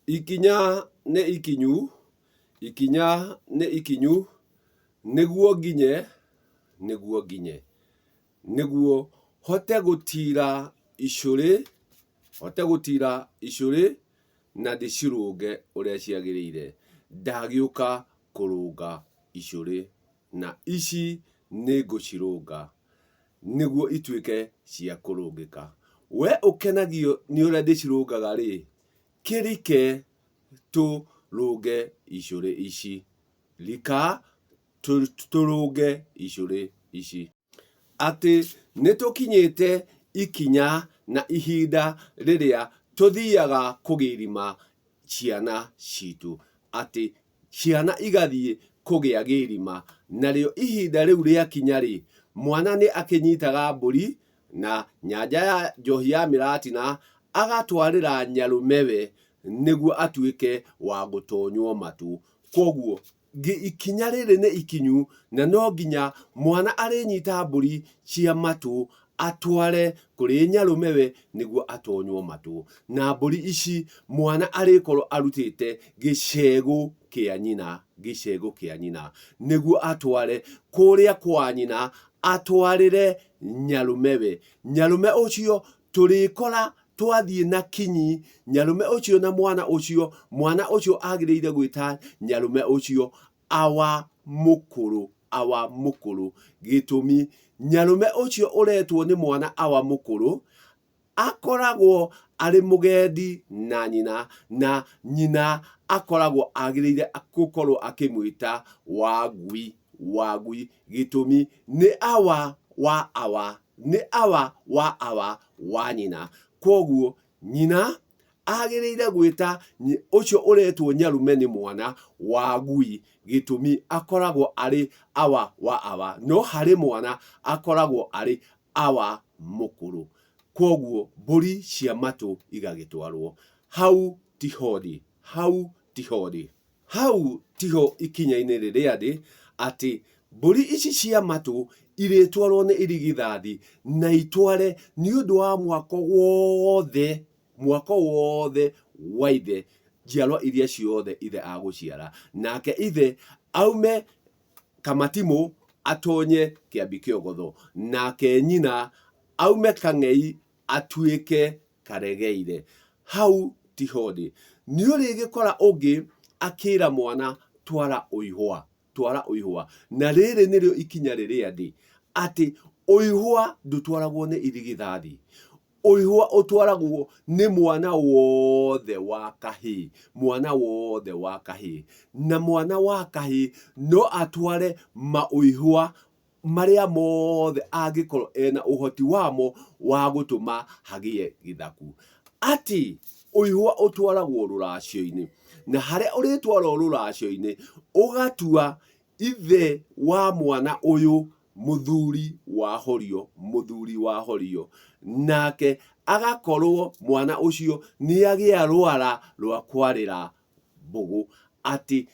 Ikinya nĩ ikinyu, ikinya nĩ ikinyu, nĩguo nginye, nĩguo nginye, nĩguo hote gũtira icũrĩ, hote gũtira icũrĩ na ndĩcirũnge ũrĩa ciagĩrĩire. Ndagĩũka kũrũnga icũrĩ na ici nĩngũcirũnga nĩguo ituĩke cia kũrũngĩka. We ũkenagio nĩ ũrĩa ndĩcirũngaga-rĩ, Kĩrike tũrũnge icũrĩ ici. Rika tũrũnge icũrĩ ici. Atĩ nĩtũkinyĩte ikinya na ihinda rĩrĩa tũthiaga kũgĩrima ciana citũ. Atĩ ciana igathiĩ kũgĩa gĩrima, narĩo ihinda rĩu rĩakinya-rĩ, mwana nĩ akĩnyitaga mbũri na nyanja ya njohi ya mĩratina agatwarĩra nyarũmewe nĩguo atuĩke wa gũtonywo matũ. Kwoguo ikinya rĩrĩ nĩ ikinyu na no nginya mwana arĩnyita mbũri cia matũ atware kũrĩ nyarũmewe nĩguo atonywo matũ. Na mbũri ici mwana arĩkorwo arutĩte gĩcegũ kĩa nyina, gĩcegũ kĩa nyina, nĩguo atware kũrĩa kwa nyina atwarĩre nyarũmewe. Nyarũme ũcio tũrĩkora twathiĩ na kinyi nyarũme ũcio na mwana ũcio, mwana ũcio agĩrĩire gwĩta nyarũme ũcio awa mũkũrũ, awa mũkũrũ. Gĩtũmi, nyarũme ũcio ũretwo nĩ mwana awa mũkũrũ, akoragwo arĩ mũgendi na nyina, na nyina akoragwo agĩrĩire gũkorwo akĩmwĩta wangui, wangui. Gĩtũmi, nĩ awa wa awa, nĩ awa wa awa wa nyina. Kwoguo nyina agĩrĩire gwĩta ũcio ũretwo nyarume nĩ mwana wangui, gĩtũmi akoragwo arĩ awa wa awa, no harĩ mwana akoragwo arĩ awa mũkũrũ. Kwoguo mbũri cia matũ igagĩtwarwo. Hau tiho ndĩ, hau tiho ndĩ. Hau tiho ikinya-inĩ rĩrĩa ndĩ, atĩ mbũri ici cia matũ irĩtwarwo nĩ irigithathi na itware nĩ ũndũ wa mwako wothe, mwako wothe wa ithe, njiarwa iria ciothe ithe agũciara. Nake ithe aume Kamatimũ atonye Kĩambi Kĩogotho, nake nyina aume Kang'ei atuĩke Karegeire. Hau tiho ndĩ. Nĩũrĩgĩkora ũngĩ akĩra mwana twara ũihwa, twara ũihwa. Na rĩrĩ nĩrĩo ikinya rĩrĩa ndĩ, atĩ ũihwa ndũtwaragwo nĩ irigithathi. Ũihwa ũtwaragwo nĩ mwana wothe wa kahĩĩ, mwana wothe wa kahĩĩ. Na mwana wa kahĩĩ no atware maũihwa marĩa mothe angĩkorwo ena ũhoti wamo wa gũtũma hagĩe gĩthaku. Atĩ ũihwa ũtwaragwo rũracio-inĩ, na harĩa ũrĩtwarwo rũracio-inĩ, ũgatua ithe wa mwana ũyũ mũthuri wa horio, mũthuri wa horio, nake agakorwo mwana ũcio nĩagĩa rwara rwa kwarĩra mbũgũ, atĩ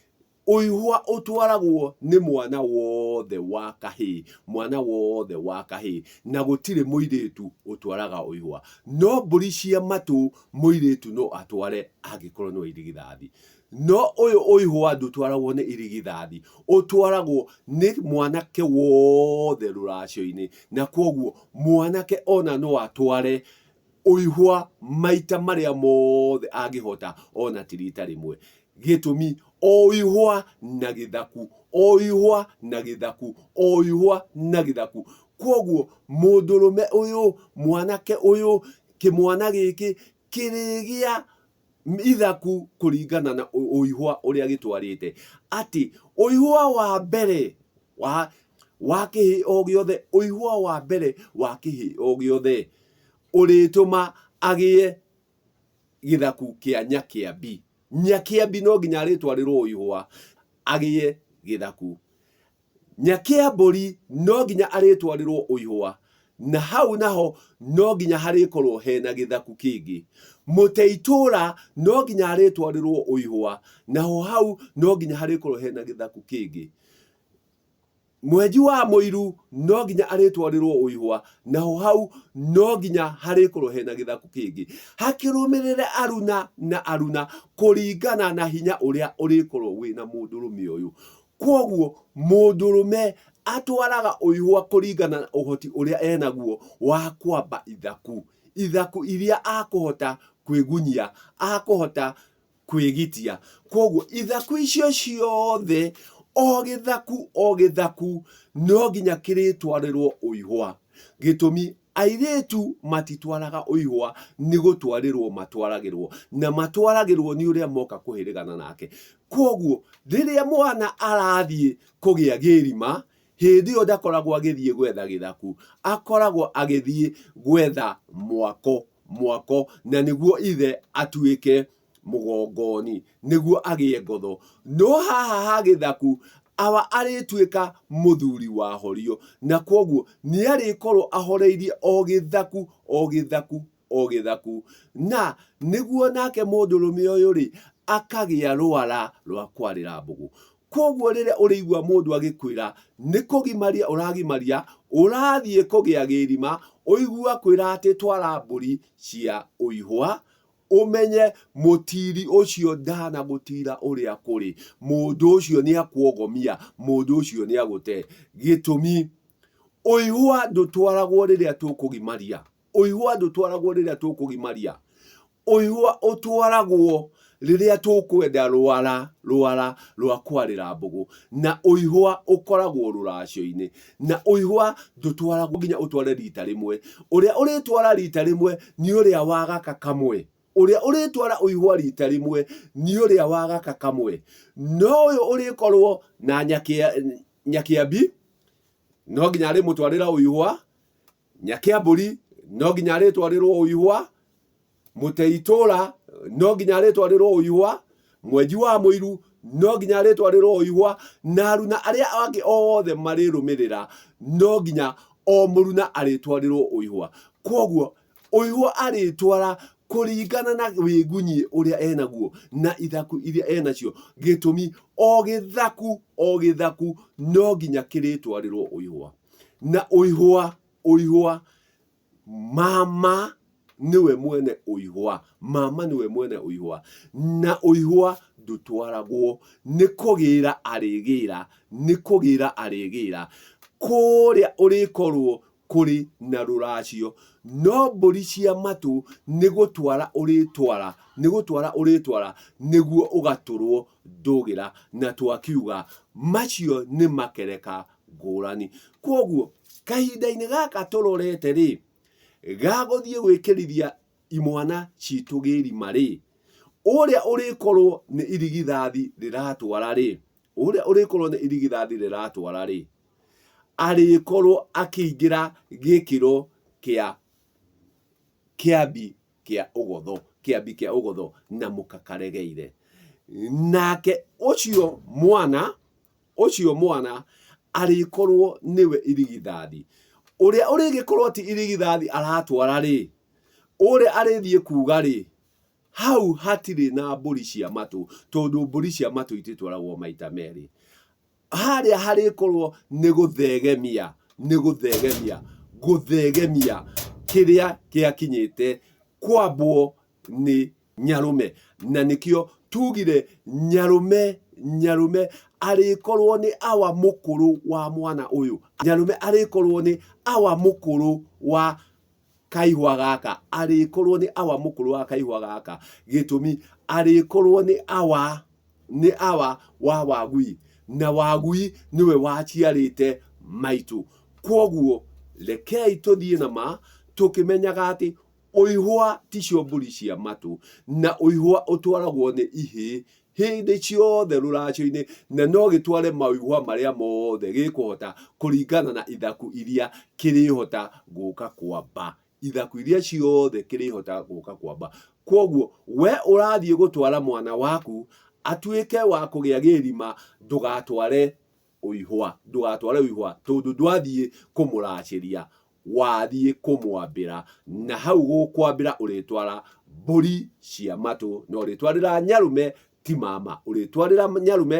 ũihwa ũtwaragwo nĩ mwana wothe wa kahĩĩ, mwana wothe wa kahĩĩ, na gũtirĩ mũirĩtu ũtwaraga ũihwa. No mbũri cia matũ mũirĩtu no atware angĩkorwo nĩ wa irigithathi. No ũyũ ũihwa ndũtwaragwo nĩ irigithathi, ũtwaragwo nĩ mwanake wothe rũracio-inĩ, na kwoguo mwanake ona no atware ũihwa maita marĩa mothe angĩhota ona ti rita rĩmwe. Gĩtũmi, o ũihwa na gĩthaku, o ũihwa na gĩthaku, o ũihwa na gĩthaku. Kwoguo mũndũrũme ũyũ, mwanake ũyũ, kĩmwana gĩkĩ kĩrĩgĩa ithaku kũringana na ũihwa ũrĩa gĩtwarĩte. Atĩ ũihwa wa mbere wa wa kĩhĩ o gĩothe, ũihwa wa mbere wa kĩhĩ o gĩothe ũrĩtũma agĩe gĩthaku kĩa Nyakĩambi. Nyakĩambi no nginya arĩtwarĩrwo ũihwa agĩe gĩthaku. Nyakĩambũri no nginya arĩtwarĩrwo ũihwa, na hau naho no nginya harĩkorwo hena gĩthaku kĩngĩ. Mũteitũra no nginya arĩtwarĩrwo ũihwa, naho hau no nginya harĩkorwo hena gĩthaku kĩngĩ. Mwenji wa mũiru no nginya arĩtwarĩrwo ũihwa, naho hau no nginya harĩkorwo hena gĩthaku kĩngĩ hakĩrũmĩrĩre aruna na aruna kũringana na hinya ũrĩa ũrĩkorwo wĩna mũndũrũme ũyũ. Kwoguo mũndũrũme atwaraga ũihwa kũringana na ũhoti ũrĩa enaguo wa kwamba ithaku, ithaku iria akũhota kwĩgunyia, akũhota kwĩgitia. Kwoguo ithaku icio ciothe, o gĩthaku o gĩthaku no nginya kĩrĩtwarĩrwo ũihwa. Gĩtũmi airĩtu matitwaraga ũihwa, nĩ gũtwarĩrwo matwaragĩrwo, na matwaragĩrwo nĩ ũrĩa moka kũhĩrĩgana nake. Kwoguo rĩrĩa mwana arathiĩ kũgĩa gĩrima, hĩndĩ ĩyo ndakoragwo agĩthiĩ gwetha gĩthaku, akoragwo agĩthiĩ gwetha mwako mwako na nĩguo ithe atuĩke mũgongoni nĩguo agĩe ngotho. No haha ha gĩthaku awa arĩtuĩka mũthuri wa horio, na kwoguo nĩ arĩkorwo ahoreirie o gĩthaku o gĩthaku o gĩthaku, na nĩguo nake mũndũrũme ũyũ rĩ akagĩa rwara rwa kwarĩra mbũgũ. Kwoguo rĩrĩa ũrĩigua mũndũ agĩkwĩra nĩ kũgimaria ũragimaria, ũrathiĩ kũgĩa gĩrima, ũigua akwĩra atĩ twara mbũri cia ũihwa, ũmenye mũtiri ũcio ndanagũtira ũrĩa kũrĩ. Mũndũ ũcio nĩ akuogomia, mũndũ ũcio nĩ agũte. Gĩtũmi, ũihwa ndũtwaragwo rĩrĩa tũkũgimaria. Ũihwa ndũtwaragwo rĩrĩa tũkũgimaria. Ũihwa ũtwaragwo rĩrĩa tũkwenda rwara rwara rwa kwarĩra mbũgũ, na ũihwa ũkoragwo rũracio-inĩ, na ũihwa ndũtwaragwo nginya ũtware rita rĩmwe. Ũrĩa ũrĩtwara rita rĩmwe nĩ ũrĩa wa gaka kamwe. Ũrĩa ũrĩtwara ũihwa rita rĩmwe nĩ ũrĩa wa gaka kamwe. No ũyũ ũrĩkorwo na nyakĩambi, no nginya arĩmũtwarĩra ũihwa. Nyakĩambũri no nginya arĩtwarĩrwo ũihwa, mũteitũra no nginya arĩtwarĩrwo ũihwa, mwenji wa mũiru no nginya arĩtwarĩrwo ũihwa, na aruna arĩa angĩ othe marĩrũmĩrĩra no nginya o mũruna arĩtwarĩrwo ũihwa. Kwoguo ũihwa arĩtwara kũringana na wĩgunyi ũrĩa enaguo na ithaku iria enacio. Gĩtũmi o gĩthaku o gĩthaku no nginya kĩrĩtwarĩrwo ũihwa. Na ũihwa, ũihwa, mama nĩwe mwene ũihwa, mama nĩwe mwene ũihwa, na ũihwa ndũtwaragwo, nĩ kũgĩra arĩgĩra, nĩ kũgĩra arĩgĩra, kũrĩa ũrĩkorwo kũrĩ na rũracio, no mbũri cia matũ nĩ gũtwara ũrĩtwara, nĩ gũtwara ũrĩtwara nĩguo ũgatũrwo ndũgĩra, na twakiuga macio nĩ makereka ngũrani. Kwoguo kahinda-inĩ gaka tũrorete rĩ, ga gũthiĩ gwĩkĩrithia imwana citũ gĩrima rĩ, ũrĩa ũrĩkorwo nĩ irigithathi rĩratwara rĩ, ũrĩa ũrĩkorwo nĩ irigithathi rĩratwara rĩ, arĩkorwo akĩingĩra gĩkĩro kĩa kĩambi kĩa ũgotho, kĩambi kĩa ũgotho na mũkakaregeire. Nake ũcio mwana Ũcio mwana arĩkorwo nĩwe irigithathi. Ũrĩa ũrĩgĩkorwo ti irigithathi aratwara-rĩ, ũrĩa arĩthiĩ kuuga-rĩ, hau hatirĩ na mbũri cia matũ, tondũ mbũri cia matũ ititwaragwo maita merĩ. Harĩa harĩkorwo nĩ gũthegemia, nĩ gũthegemia, gũthegemia kĩrĩa gĩakinyĩte kwambwo nĩ nyarũme. Na nĩkĩo tugire nyarũme, nyarũme arĩkorwo nĩ awa mũkũrũ wa mwana ũyũ. Nyarũme arĩkorwo nĩ awa mũkũrũ wa kaihwa gaka, arĩkorwo nĩ awa mũkũrũ wa kaihwa gaka. Gĩtũmi arĩkorwo nĩ awa, nĩ awa wa wagui, na wagui nĩwe waciarĩte maitũ. Kwoguo rekei tũthiĩ na ma tũkĩmenyaga atĩ Ũihwa ticio mbũri cia matũ, na ũihwa ũtwaragwo nĩ ihĩĩ hĩndĩ ciothe rũracio-inĩ, na no gĩtware maũihwa marĩa mothe gĩkũhota kũringana na ithaku iria kĩrĩhota gũka kwamba, ithaku iria ciothe kĩrĩhota gũka kwamba. Kwoguo we ũrathiĩ gũtwara mwana waku atuĩke wa kũgĩa gĩrima, ndũgatware ũihwa, ndũgatware ũihwa tondũ ndwathiĩ kũmũracĩria, wathiĩ kũmwambĩra, na hau gũkwambĩra ũrĩtwara mbũri cia matũ, na ũrĩtwarĩra nyarũme ti mama, ũrĩtwarĩra nyarũme.